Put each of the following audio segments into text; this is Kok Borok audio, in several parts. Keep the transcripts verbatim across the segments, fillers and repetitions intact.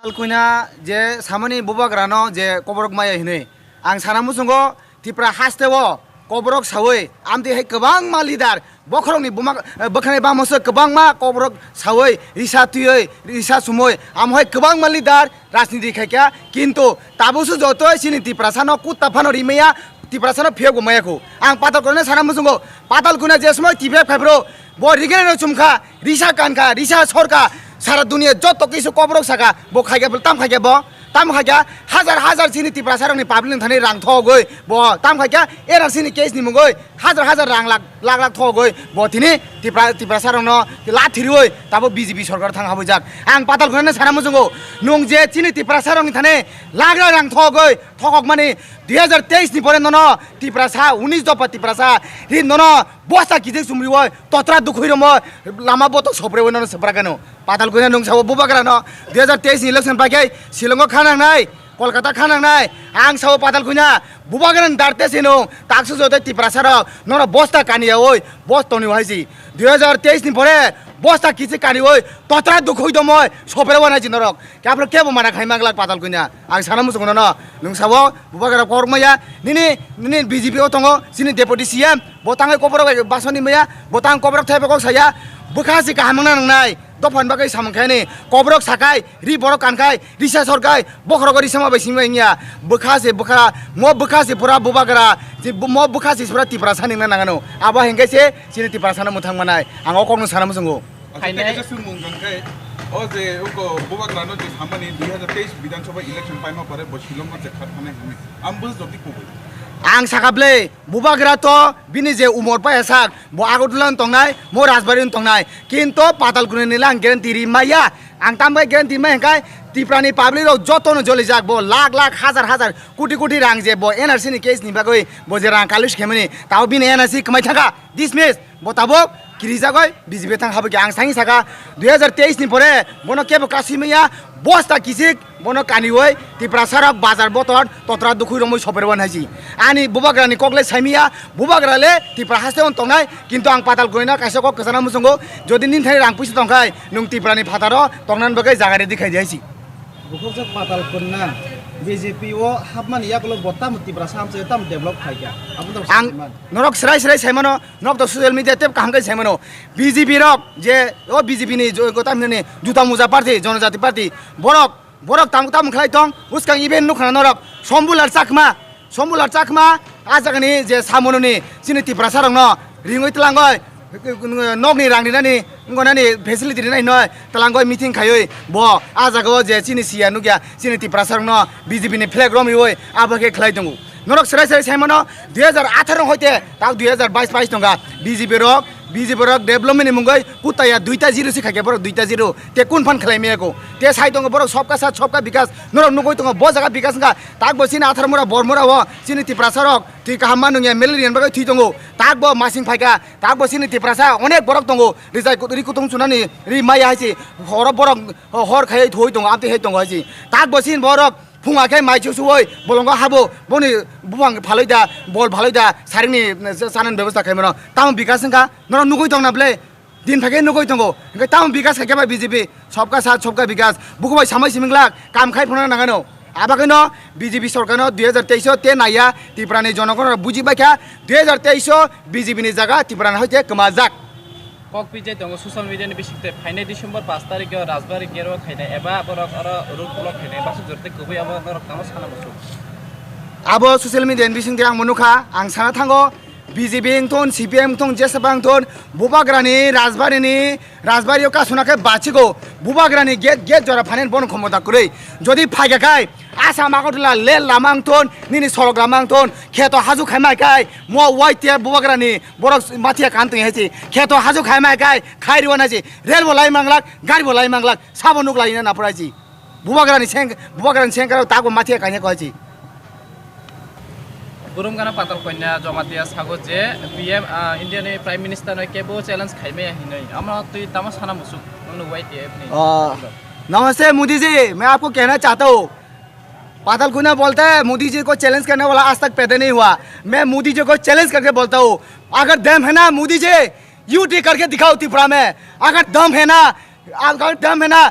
Talkuina je samani bubagrano je koborok maya hinwi. Ang sana muchungo Tipra hasteo koborok sawi amtwi hai kwbangma leader bokhorokni buma, eh, bwkhani bamosok kwbangma koborok sawi risa twiwi risa sumwi amo hai kwbangma leader rajniti khaikha, kintu tabuksu jotoi chini Tiprasano kutta phano rimaya, Tiprasano phiyokbo maya khu. Ang Patal Kuina sana muchungo, Patal Kuina je somoi T P F khai bro, bo rigenano chumkha, risa kankha, risa sorkha, sara dunia joto kisu koborok saka, bo khaikha, tam khaikha bo, tam khaikha, hajar hajar chini Tiprasarokni public ni thani rang thogwi, bo tam khaikha, N R C ni case ni mungwi, hajar hajar rang lak, lak lak thogwi, bo tini Tipra, Tiprasarokno la thiriwi, tabo B J P sorkar thang habwijak. Ang Patal Kuinano sana muchungo, nung je chini Tiprasarokni thani lak lak rang thogwi, thokokmani dui hajar teis ni pore nono Tiprasa, unis dopha Tiprasa, ri nono bosta kijik chumriwi, totra dukhwi romwi, lama botok soprewi nono swprakano. Patal Kuina nung sao bubagrano dui hajar teis ni election paikhai Shillongo khanangnai, Kolkata khanangnai, ang sao Patal Kuina bubagrani darte sinung, taksu jote Tiprasarok, nono bosta kaniyawi, bos toniwi haisi. Dui hajar teis ni pore bosta kijik kaniwi, totra dukhwi domwi, soprewi naisi norok. Khe aphuru kebo mana khai manglak Patal Kuina. Ang sana muchungo nono, nung sao, bubagra korokmaya, nini, nini B J P o tongo, chini deputy C M, bo tangwi koborok bai basoni maya, bo tang koborok thaiba kok saya, bwkha se kaham wngna nangnai, dophani bagwi samung khaini, koborok sakai, ri borok kankhai, risa sorkai, bokhorogo risa ma bai simi bai wngya, bwkha se bwkha, mo bwkha se pura bubagra, je bo-, mo bwkha se pura Tiprasa wngna nangano, abo hinkhe se chini Tiprasano mwthang manai, ang o kokno sana muchungo. Acha, phainai. Tei kaisa swngmung hwnkhe, o je uko bubagrano je samani dui hajar teis Bidhan Sabha election paima pore bo Shillongo je kha thanai hwnwi. Ang bo jotwi kubui. Ang sakha ble, bubagra to bini je umor paya sak, bo Agartala no tongnai, mo Rajbari no tongnai. Kinto Patal Kuinani le ang guarantee ri maya. Ang tambai guarantee mai hwnkhe Tiprani public rok joto no jolijak, bo lakh lakh, hajar hajar, koti koti rang je bo N R C ni case ni bagwi bo je rang collect khaimani, tabo bini N R C kwmai thangkha, dismiss. Bo tabuk kirijagoi B J P thang habwi khe ang sangwi sakha, dui hajar teis ni pore bono kebo kasui manya, bosta kichik bono kaniwi Tiprasarok bazar botor totra dukhwi romwi soperwan haisi. Ani bubagrani kok le saimanya, bubagra le Tipra haste on tongnai, kintu ang Patal Kuinano kaisa kok kwchana muchungo, jodi nini thani rang puisa tongkhai, nwng Tiprani phataro tongna bagwi jaga ready khai di haisi. Bukhukjak Patal Kuina B J P o hapmani yakulo bo tamo Tiprasa hamsai tamo develop khaikha. Abo no ang saimano. Norok srai srai saimano, norok to social media tep kaham khai saimano. B J P rok je o B J P ni jo-, go tamni juta muja party, jonojati party, borok, borok tamo tamo khlai tong, bwskang event nukha norok, Sombulal Chakma, Sombulal Chakma, a jagani je samononi chini Tiprasa rokno ringwi tlangoi, nokni rang rinani, wngkha nani facility rinai hinoi tlangoi meeting khaiwi bo a jagao je chini siya nukya chini Tiprasa rokno B J P ni flag romwi abo khe khlai tongo. Norok serai serai saimano dui hajar atharo hoite tak dui hajar bais bais tongkha. B J P rok, B J P rok development ni mungoi kutaya duita zero se khaikhe borok duita zero. Te kun phan khlai maya ko? Te sai tongo borok sobka sat sobka bikas. Norok nugui tongo bo jaga bikas wngkha. Tak bo chini athar mura bor mura o chini Tiprasa rok twi kaham ma nungya malaria ni bagwi thwi tongo. Tak bo masing phaikha. Tak bo chini Tiprasa onek borok tongo. Rijai kut-, ri kutung chunani ri maya hai se. Horo borok hor khai thoi tongo. Amtwi hai tongo hai se. Tak bo chini borok phunga khe mai chusuwi bolongo habo, boni buphang phalwi da, bol phalwi da, saringni, eh, chanani bebosta khaimano. Tamo bikas wngkha, norok nugui tongna ble? Din phaikhe nugui tongo. Hwnkhe tamo bikas khaikhe ba B J P, sobka sat, sobka bikas. Bukubai samai siming glak, kam khai phano nangano. Abagwino B J P sorkarno dui hajar teis o te naiya, Tiprani jonogonrok buji baikha, dui hajar teis o B J P ni jaga Tiprani hoite kwmajak. Kok pijai tongo social media ni bisingtwi phainai December pash tarikh o Rajbari gate o khainai eba borok oro road block khainai basuk jora tei kwbui abo norok tamo sana muchung. Abo social media ni bisingtwi ang bo nukha, ang sana thango B J P wngthun, C P M wngthun, jesaba wngthun, bubagrani Rajbari ni, Rajbari o kasuna khe bachigo, bubagrani gate, gate jora phainai bono khomota kwrwi. Jodi phaikha khai, Assam Agartala lel lama wngthun, nini sorok lama wngthun, kheto haju khaimai khai, mo Y T F bubagrani Borok mathiya kan tong hai se. Kheto haju khai mai kai, khai riwa nai se. Rel bo lai manglak, gari bo lai manglak, sabo nuk lai na naprai se. Bubagrani seng, bubagrani seng karo tago mathiya kanya koi se. Burum gana Patal Kanya Jamatia sago je P M, ah, India ni Prime Minister no kebo challenge khai maya hinoi. Amo twi tamo sana musuk, nung Y T F ni. Ah, नमस्ते मोदी जी, मैं आपको कहना चाहता हूँ, पाताल कुना बोलता है, मोदी जी को चैलेंज करने वाला आज तक पैदा नहीं हुआ। मैं मोदी जी को चैलेंज करके बोलता हूँ, अगर दम है ना मोदी जी, यूटी करके दिखाओ त्रिपुरा में। अगर दम है ना, अगर दम है ना,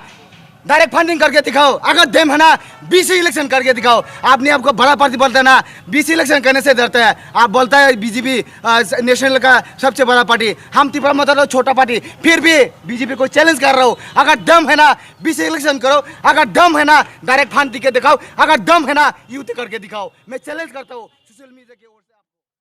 डायरेक्ट फंडिंग करके दिखाओ। अगर दम है ना, बीसी इलेक्शन करके दिखाओ। आपने आपको बड़ा पार्टी बोलता है ना, बीसी इलेक्शन करने से डरता है। आप बोलता है बीजेपी नेशनल का सबसे बड़ा पार्टी, हम तिपरा मत छोटा पार्टी, फिर भी बीजेपी को चैलेंज कर रहा हूँ। अगर दम है ना, बीसी इलेक्शन करो। अगर दम है ना, डायरेक्ट फंड दिखे दिखाओ। अगर दम है ना, यूथ करके दिखाओ। मैं चैलेंज करता हूँ सोशल मीडिया की ओर से।